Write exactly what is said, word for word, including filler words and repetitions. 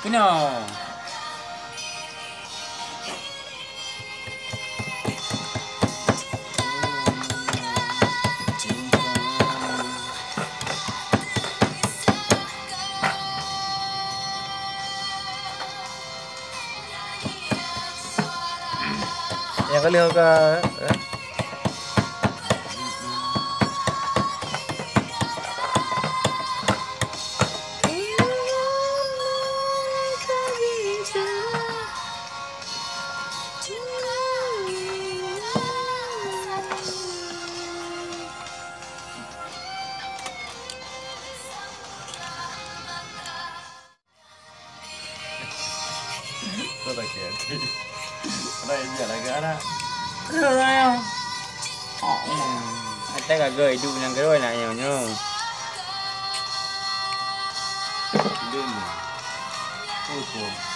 Inoe. Nyang ka lheueh ka, eh? Kau tak kira. Ada yang dia lagi ada. Ada gagal hidup nyang keroe nak nyoe nyoe. Dum. Upo.